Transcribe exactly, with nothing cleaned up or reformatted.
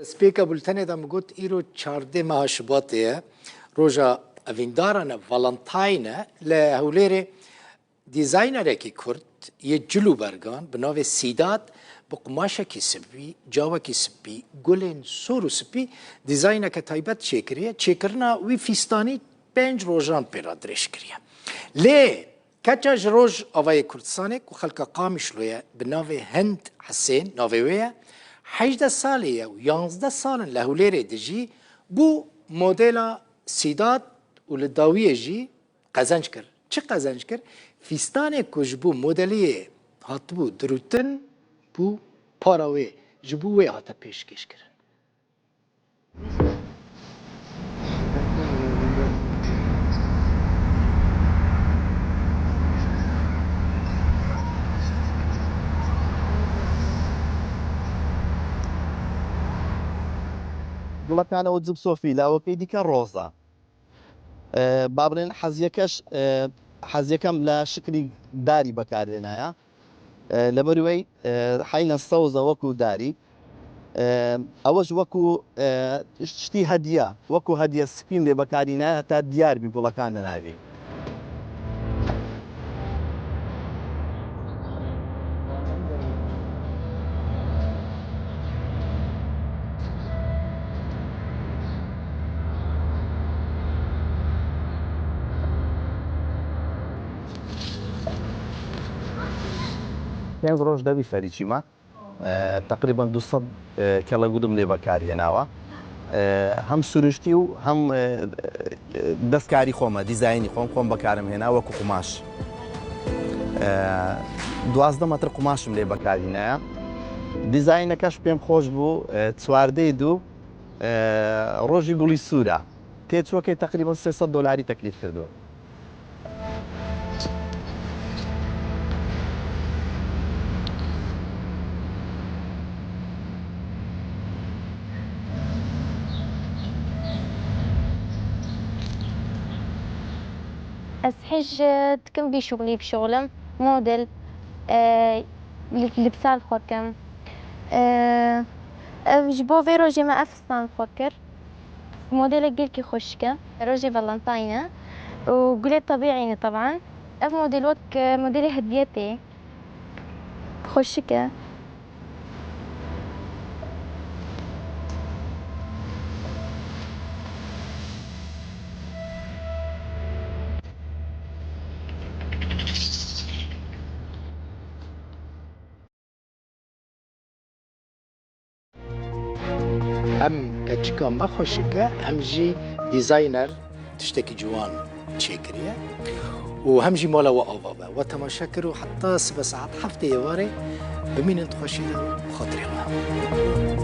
Spêka bultenê de min got, îro çardeh meha Şubatê ye. Roja evîndaran e, Valentine e. Li Hewlêrê dîzaynerekî Kurd yê cil û bergan bi navê Sîdat bi qumaşekî sipî, cawekî sipî, gulên sor û sipî dîzayneke taybet çêkiriye. Çêkirina wî fîstanî pênc rojan pê re dirêj kiriye. Lê keça ji Rojavayê Kurdistanê ku xelka Qamişlo ye, bi navê Hind Hisên, navê wê ye, hejdeh salê ye û yanzdeh sal in li Hewlêrê dijî, bû modela Sîdat û li dawiyê jî qezenc kir. Çi qezenc kir? Fîstanê ku ji bo modeliyê hatibû dirûtin, bû para wê, ji bo wê hate pêşkêş kirin. گوڵەکانەوە جبسۆفی لاوەکەی دیکە ڕۆزە. ئێ، با بڵێن حەزیەکەش، ئێ، حەزیەکەم لە شکلی داری بەکارهێنایە. ئێ، لەبەر وەی، ئێ، حەینە سەوزە وەکو داری. ئێ، ئەوەش وەکو، ئێ، شتی هەدیە، وەکو هەدیە سپیم لێ بەکارینایە هەتا دیار بی گوڵەکان لە ناوی. پێنج ڕۆژ دەبی فەریچیمە. ئێ، تەقریبەن دوو سەد، ئێ، کەڵەگولم لێ بەکارهێناوە. ئێ، هەم سروشتی و هەم، ئێ، دەستکاری خۆمە، دیزاینی خۆم، خۆم بەکارم هێنا وەکو قوماش. ئێ، دوازدە مەتر قوماشم لێ بەکارهینایە. دیزاینەکەش پێم خۆش بوو، ئێ، چواردەی دوو، ئێ، ڕۆژی گوڵی سوورە. تێچووەکەی تەقریبەن سێ سەد دۆلاری تەکلیف کردووە. Ez hêj dikim vî şuxulî bişuxilim, model, e, li, li bi ser xwe bikim. E, ev ji bo vê rojê me ev fistan xwe kir. Modelek gelkî xweşik e. Rojê Valentine e û gulê tebîî ne teban. Ev model wek, e, modelê hediyê tê. Xweşik e. Hem keçika me xweşik e, hem jî dîzayner tiştekî ciwan çêkiriye û hem jî mala we ava be. We temaşe kir û heta sibe saet heftê êvarê bimînin di xweşî de û xatirê xwe.